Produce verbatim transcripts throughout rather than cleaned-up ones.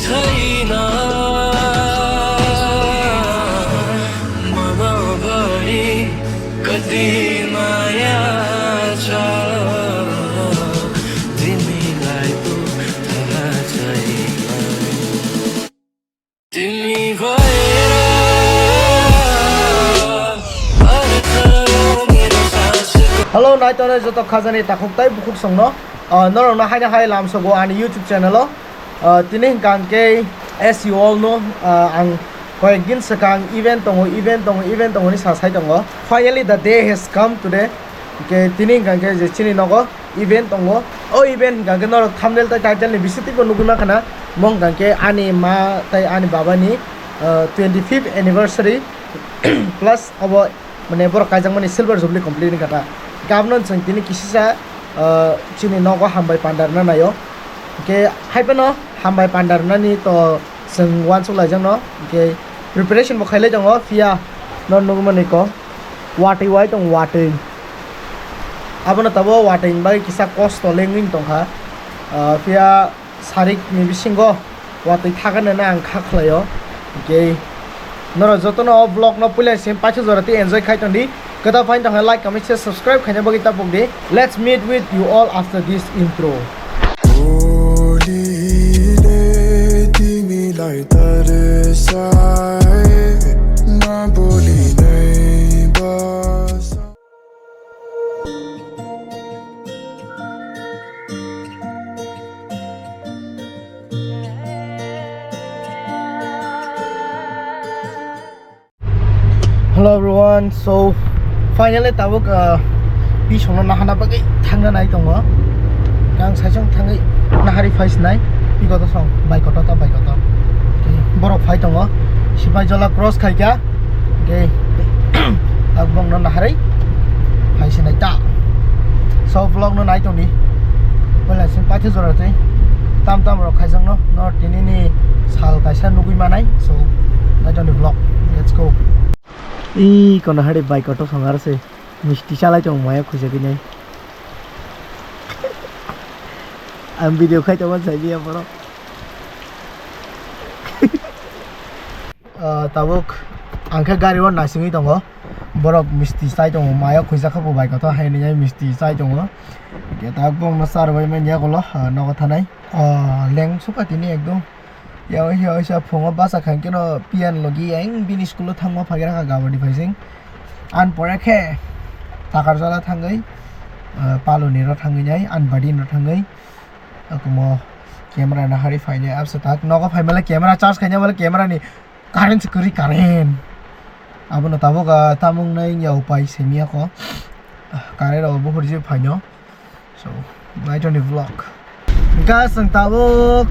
छैन मम भनी कति माया छ तिमीलाई पो थाहा छैन। तिमी भएर अर्थ मेरो सासको Hello, naitongnai joto khajani takhuk tai bukhuk songno, ah, norokno haino hai lamsogo ani YouTube channel o. Ah, tini hwnkha hwnkhe, as you all know, ah, ang koyek din swkang event tongo, event tongo, event tongo hinwi sa sai tongo. Finally, the day has come today. Hwnkhe tini hwnkha hwnkhe je chini nogo event tongo. O event hwnkha hwnkhe norok thumbnail tei title ni bisingtwibo nugwi mankha na. Mo hwnkha hwnkhe ani ma tei ani baba ni, ah, twenty fifth anniversary plus obo mane borok kaijakmani silver jubilee complete wngkha ta. Hwnkhe abono chwng tini kisisa, ah, chini nogo hambai panda rwna naio. Hwnkhe haiphano hambai panda rwnani to chwng uansuk laijakno. Hwnkhe preparation bo khailai tongo, phiya no nukmani ko watwi wai tongo, watwi. Abono tabuk watwi ni bagwi kisa kosto lengwi tongkha. Ah, phiya sarik ni bisingo watwi thagani no ang kha khlaio. Hwnkhe norok jotono o vlog no puila sim paithago jora tei enjoy khai tongdi. Kwtal phaini tongkha like, comment, share, subscribe khaina bagwi tapukdi. Let's meet with you all after this intro. तिमीलाई तर्साए नबोली नै बस। Hello everyone, so finally tabuk, uh, pisongno nahana bagwi thangna nai tongo. Ang saisong thangwi nahari phai sinai, pi koto song, bai koto ta bai koto. Okay, borok phai tongo, sipai jola cross khaikha. Okay, tabuk bongno naharwi phai sinai ta. So vlog no nai tongdi. Wala sing paithago jora tei tam tam rok khaijakno no tini ni sal kaisa nugwi manai. So nai tongdi vlog. Let's go. Ih, kono hari bai koto song aro se misti chalai tong maya khuja gini. Ang video khai tongma sai dia borok. Ah, tabuk ang khe gari o naisingwi tongo. Borok misti chai tongo, maya khuja khe bo bai koto hai nini misti chai tongo. Hwnkhe tabuk bongno charwbai manya ulo, ah, nogo thanai. Ah, leng sukha tini ekdom. Yaui yaui sa phungo basa khankhe no piyan logi ang bini school o thangma phaigra kha gaboni phaising. An pore khe Takarjala thangwi, ah, Paloni ro thangwi nai, an badi no thangwi. Akumo camera no hari phainai absa tak. Nogo phaimale camera charge khaina male camera ni current se kwrwi current. Abono tabuk, ah, tamung nai ya upai simi ako. Current rok buphur je phaino. So, naitoni vlog. Hwnkhe chwng tabuk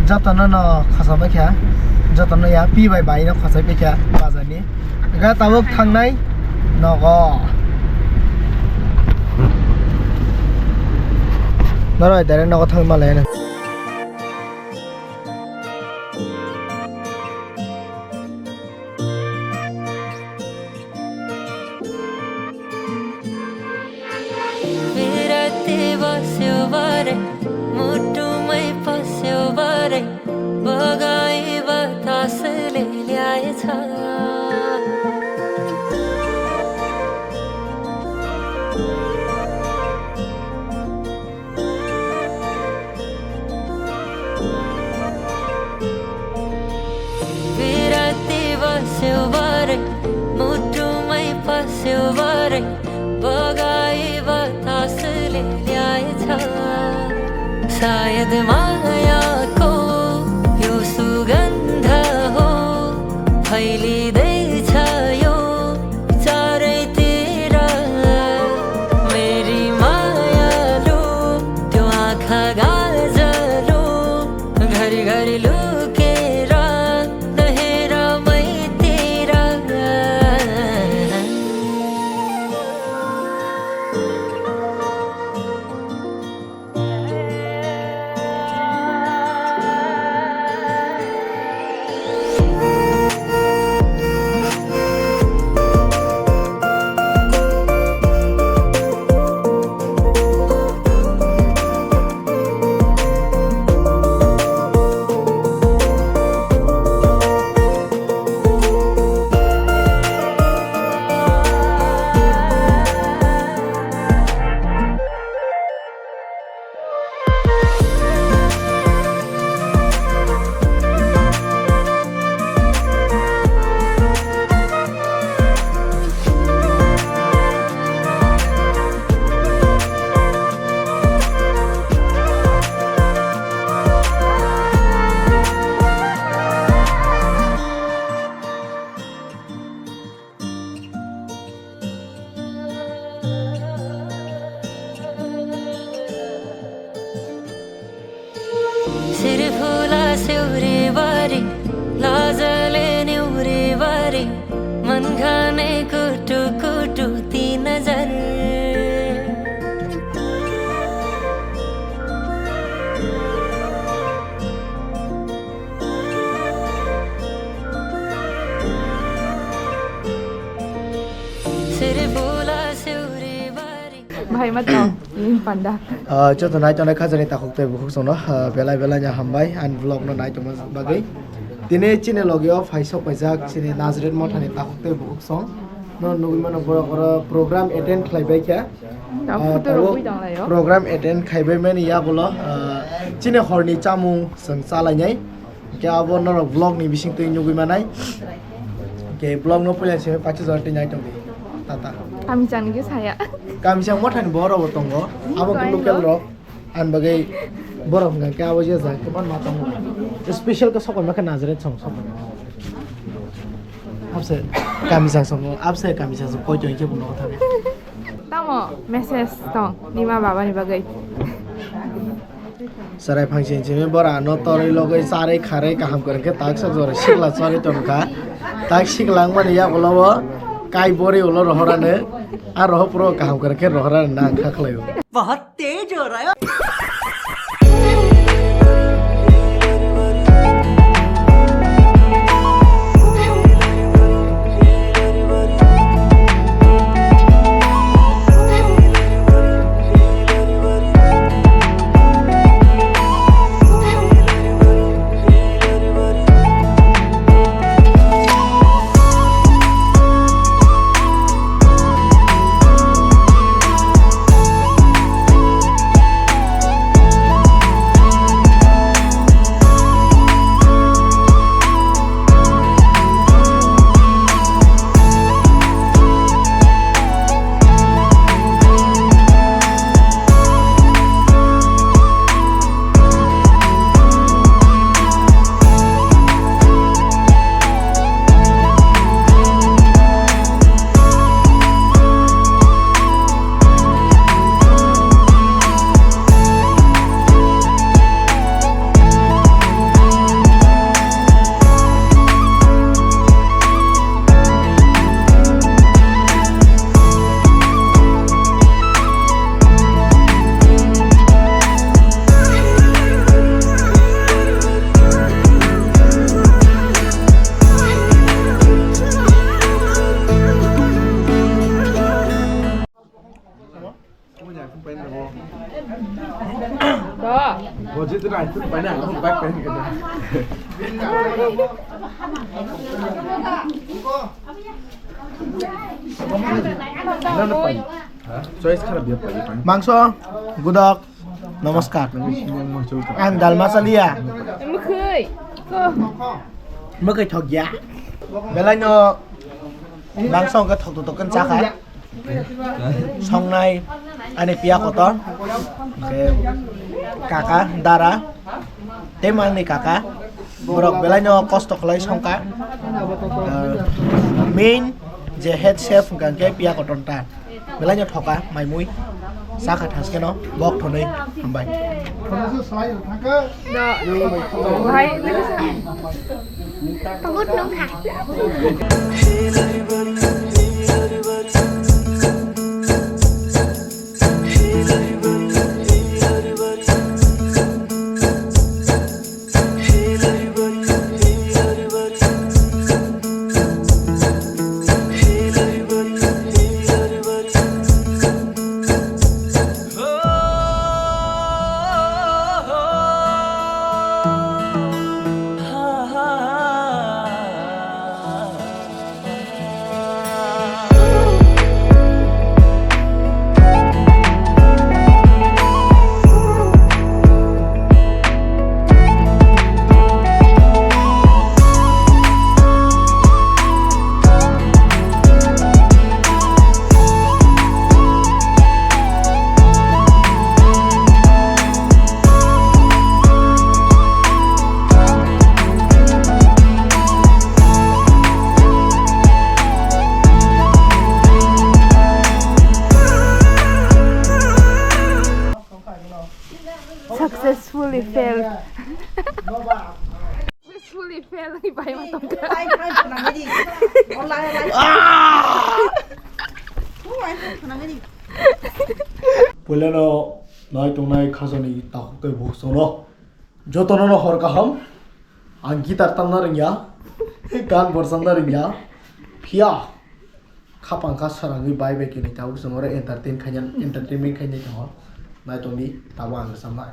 jotono no khosai paikha, jotono ya pi bai bai no khosai paikha bazar ni. Hwnkhe tabuk thangnai nogo. Norok direct nogo thangwi malai. बिराती बस्यो बारे, मुटुमै पस्यो बारे, बगाई बतासले ल्याएछ। बिराती बस्यो बारे, मुटुमै पस्यो बारे, बगाई बतासले ल्याएछ। सायद मायाको यो सुगन्ध हो, फैलिँदैछ यो चारैतिर। मेरी मायालु, त्यो आँखा गाजलु, घरिघरि लुकेर नहेर मैतिर। कुटु कुटु ती नजर। सिर बोला सिर बारी। Bahai ma tong, ini panda. Ah, joto nai tongnai khajani takhuk tei bukhuk songno, ah, belai belai no hambai ani vlog no nai tongma bagwi. Tini chini logi o phai sok paijak chini Nazareth mothani takhuk tei bukhuk song. No nugwi mano borok oro program attend khlai bai kha. Takhuk Ah, tei tabuk rokwi tong lai o. Program attend khai bai mani yagulo, ah, chini horni chamung chwng cha lainai. Hwnkhe abo norok vlog ni bising twi nugwi manai. Hwnkhe vlog no puila se paisa jora twi nai tongdi. Tata. Kami chang ge saya. Kami chang mothani borok bo tongo. Abo khe local rok. Ani bagwi borok hwnkha khe abo je jang khe ma tongo. Special khe sokoi ma khe Nazareth song sokoi. Abse kami chang song, abse kami chang song koi tong khe bo nogo thani. Tamo message tong nima baba ni bagwi. Chwrai phang sini simi bora no torwi logwi charwi kharwi kaham kwrwng khe tak sok jora sikla chorwi tong kha. Tak sikla wngmani yagulo o kai bori ulo rohorani a rohor puro kaham kwrwng khe rohorani nang kha khlaio. बहुत तेज हो रहा है। Choice kharap dia pai. Mangso, gudok, namaskar. Ang dalma salia. Mukhui. Mukhui thok ya. Belai no mangso ke thok thok kan chakha. Songnai ani piya kotor, hwnkhe kaka, dara, tei mangni kaka, borok belai no kosto khlai songkha. Ah, main je head chef hwnkha hwnkhe piya kotor ta, belai no thoka mai mui, sakha thaskeno bok thonwi hambai. Tongo nung kha. Successfully failed. Successfully fail ni bai ma tongkha. Lai khai khna midi. Lai lai. Puilano nai tongnai khajani takhuk tei bukhuk songno jotono no hor kaham. Ang guitar tamna rwngya, gan borsamna rwngya, phiya khapang kha srangwi bai bai kini tabuk chwng oro entertain khaina, entertainment khainai tongo. Nai tongdi, tabuk ang rwchapnai.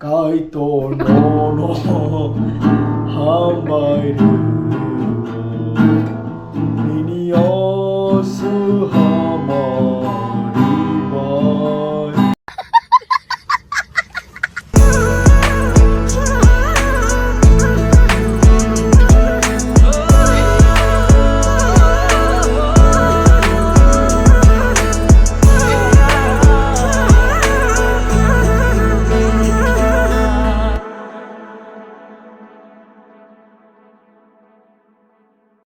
Kaitor nono hambai rw.